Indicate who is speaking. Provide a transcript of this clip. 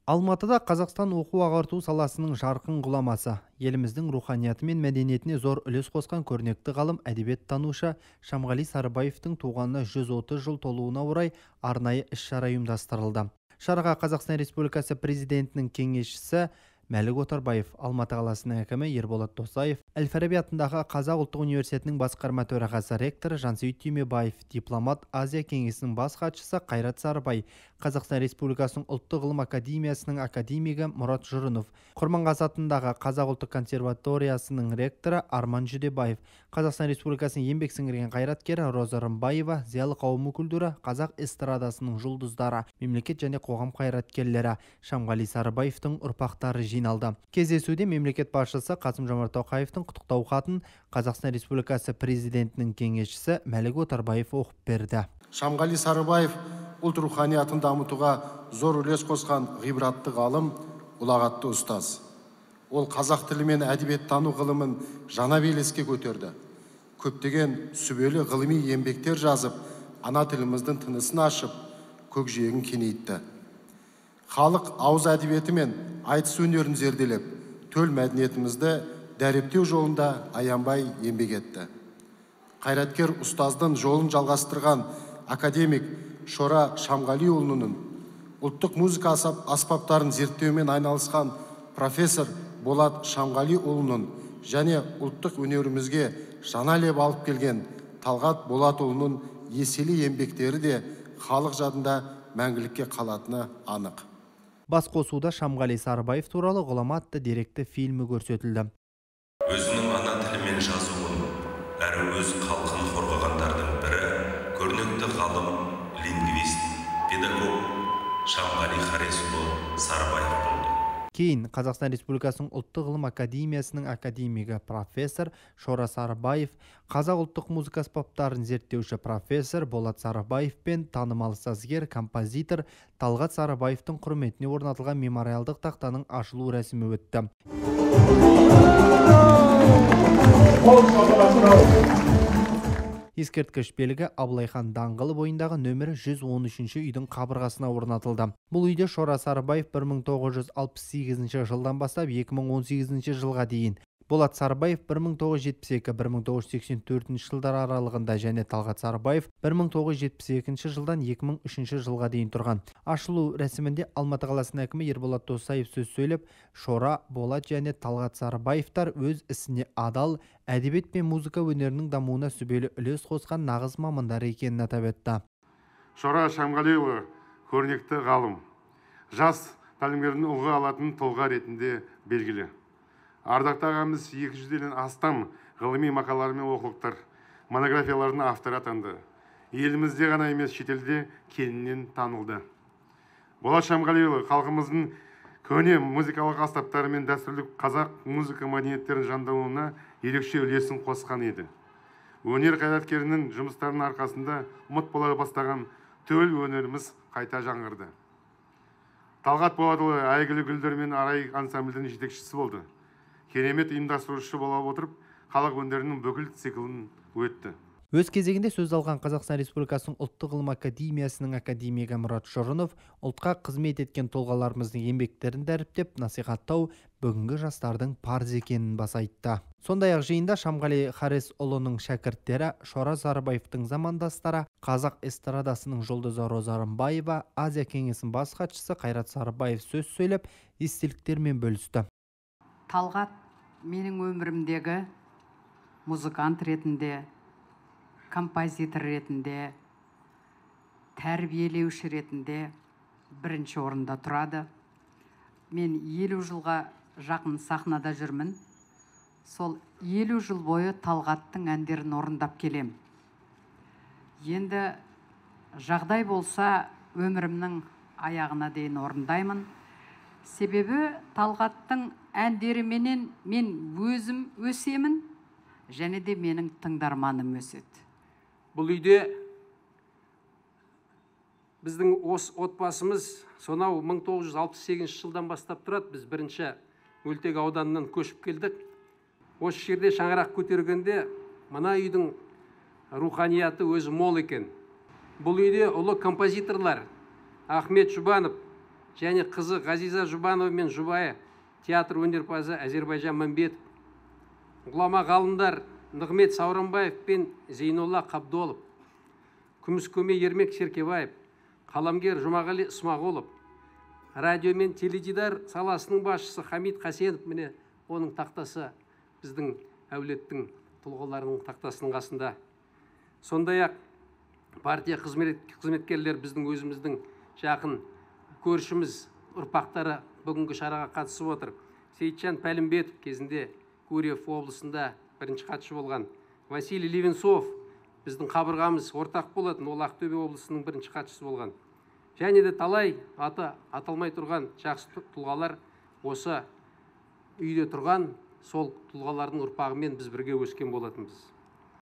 Speaker 1: Алматыда Қазақстан оқу ағарту саласының жарқын ғұламасы, еліміздің руханияты мен мәдениетіне зор үлес қосқан көрнекті ғалым, әдебиеттанушы Шамғали Сарыбаевтың туғанына 130 жыл толуына орай арнайы іс-шара ұйымдастырылды. Шараға Қазақстан Республикасы Президентінің кеңесшісі Мәлік Отарбаев, Алматы қаласының әкімі Ерболат Досаев, Әл-Фараби атындағы Қазақ ұлттық университетінің басқарма төрағасы ректоры Жансейіт Түймебаев, дипломат, Азия кеңесінің бас хатшысы Қайрат Сарыбай, Қазақстан Республикасының ұлттық ғылым академиясының академигі Мұрат Жұрынов, Құрманғазы атындағы Қазақ ұлттық консерваториясының ректоры Арман Жүдебаев, Қазақстан Республикасының еңбек сіңірген қайраткері Роза Рымбаева, зиялы қауым өкілдері, қазақ эстрадасының жұлдыздары, мемлекет және қоғам қайраткерлері, Шамғали Сарыбаевтың ұрпақтары жиналды. Кездесуде мемлекет басшысы Қасым-Жомарт Тоқаевтың құттықтау хатын Қазақстан Республикасы Президентінің кеңесшісі Мәлік Отарбаев оқып берді.
Speaker 2: Шамғали Сарыбаев ұлт руханиятын дамытуға зор үлес қосқан ғибратты ғалым, ұлағатты ұстаз. Ол қазақ тілі мен әдебиеттану ғылымын жаңа белеске көтерді. Көптеген сүбелі ғылыми еңбектер жазып, ана тіліміздің тынысын ашып, көкжиегін кеңейтті. Халық ауыз әдебиеті мен айтыс өнерін зерделеп, төл мәдениетімізді дәріптеу жолында аянбай еңбек етті. Қайраткер ұстаздың жолын жалғастырған академик Шора Шамғалиұлының ұлттық музыка аспаптарын зерттеумен айналысқан профессор Болат Шамғалиұлының және ұлттық өнерімізге жаңа леп алып келген Талғат Болатұлының еселі еңбектері де халық жадында мәңгілікке қалатыны анық.
Speaker 1: Басқосуда Шамғали Сарыбаев туралы ғұлама атты деректі фильмі көрсетілді.
Speaker 3: Өзінің ана тілімен жазуын, әрі өз халқын қорғағандардың бірі көрнекті ғалым, лингвист, педагог Шамғали Харисұлы Сарыбаев болды.
Speaker 1: Кейін Қазақстан Республикасының ұлттық ғылым академиясының академигі профессор Шора Сарыбаев, қазақ ұлттық музыка аспаптарын зерттеуші профессор Болат Сарыбаев пен танымал сазгер, композитор Талғат Сарыбаевтың құрметіне орнатылған мемориалдық тақтаның ашылу рәсімі өтті. Ескерткіш белгі Абылайхан даңғылы бойындағы нөмірі 113 үйдің қабырғасына орнатылды. Бұл үйде Шора Сарыбаев 1968 жылдан бастап 2018 жылға дейін, Болат Сарыбаев 1972-1984 жылдар аралығында және Талғат Сарыбаев 1972 жылдан 2003 жылға дейін тұрған. Ашылу рәсімінде Алматы қаласының әкімі Ерболат Досаев сөз сөйлеп, Шора, Болат және Талғат Сарыбаевтар өз ісіне адал, әдебиет пен музыка өнерінің дамуына сүбелі үлес қосқан нағыз мамандар екенін атап өтті.
Speaker 4: Шора Шамғалиұлы көрнекті ғалым, жас тәлімгердің ұлғы алатын тұлға ретінде белгілі. Ардақты ағамыз 200-ден астам ғылыми мақалалар мен оқулықтар, монографиялардың авторы атанды. Елімізде ғана емес, шетелде кеңінен танылды. Болат Шамғалиұлы халқымыздың көне музыкалық аспаптары мен дәстүрлі қазақ музыка мәдениеттерінің жандануына ерекше үлесін қосқан еді. Өнер қайраткерінің жұмыстарының арқасында ұмыт бола бастаған төл өнеріміз қайта жаңғырды. Талғат Болатұлы әйгілі Гүлдер мен Арай ансамблінің жетекшісі болды. Керемет ұйымдастырушы бола отырып, халық өнерінің бүкіл циклін өтті.
Speaker 1: Өз кезегінде сөз алған Қазақстан Республикасының ұлттық ғылым академиясының академигі Мұрат Жұрынов ұлтқа қызмет еткен тұлғаларымыздың еңбектерін дәріптеп, насихаттау бүгінгі жастардың парыз екенін баса айтты. Сондай-ақ жиында Шамғали Харисұлының шәкірттері, Шора Сарыбаевтың замандастары, қазақ эстрадасының жұлдызы Роза Рымбаева, Азия кеңесінің бас хатшысы Қайрат Сарыбаев сөз сөйлеп, естеліктермен бөлісті.
Speaker 5: Талғат менің өмірімдегі музыкант ретінде, композитор ретінде, тәрбиелеуші ретінде бірінші орында тұрады. Мен 50 жылға жақын сахнада жүрмін. Сол 50 жыл бойы Талғаттың әндерін орындап келем. Енді жағдай болса, өмірімнің аяғына дейін орындаймын. Себебі Талғаттың әндеріменен мен өзім өсемін, және де менің тыңдарманым өседі.
Speaker 6: Бұл үйде біздің осы отбасымыз сонау 1968 жылдан бастап тұрады. Біз бірінші Мөлтек ауданынан көшіп келдік. Осы жерде шаңырақ көтергенде мына үйдің руханияты өзі мол екен. Бұл үйде ұлы композиторлар Ахмет Жұбанов, және қызы Ғазиза Жұбанова мен жұбайы театр өнерпазы Әзербайжан Мәмбетов, ғұлама ғалымдар Нығмет Сауранбаев пен Зейнолла Қабдолов, күміскөме Ермек Серкебаев, қаламгер Жұмағали Смағұлов, радио мен теледидар саласының басшысы Хамит Қасенов, міне оның тақтасы біздің әулеттің тұлғаларының тақтасының қасында. Сондай-ақ партия қызметкерлер, біздің өзіміздің жақын көршіміз ұрпақтары бүгінгі шараға қатысып отыр. Сейітжан Пәлімбетов кезінде Гурьев облысында бірінші хатшы болған. Василий Левенцов біздің қабырғамыз ортақ болатын, ол Ақтөбе облысының бірінші хатшысы болған. Және де талай аты аталмай тұрған жақсы тұлғалар осы үйде тұрған, сол тұлғалардың ұрпағымен біз бірге өскен болатынбыз.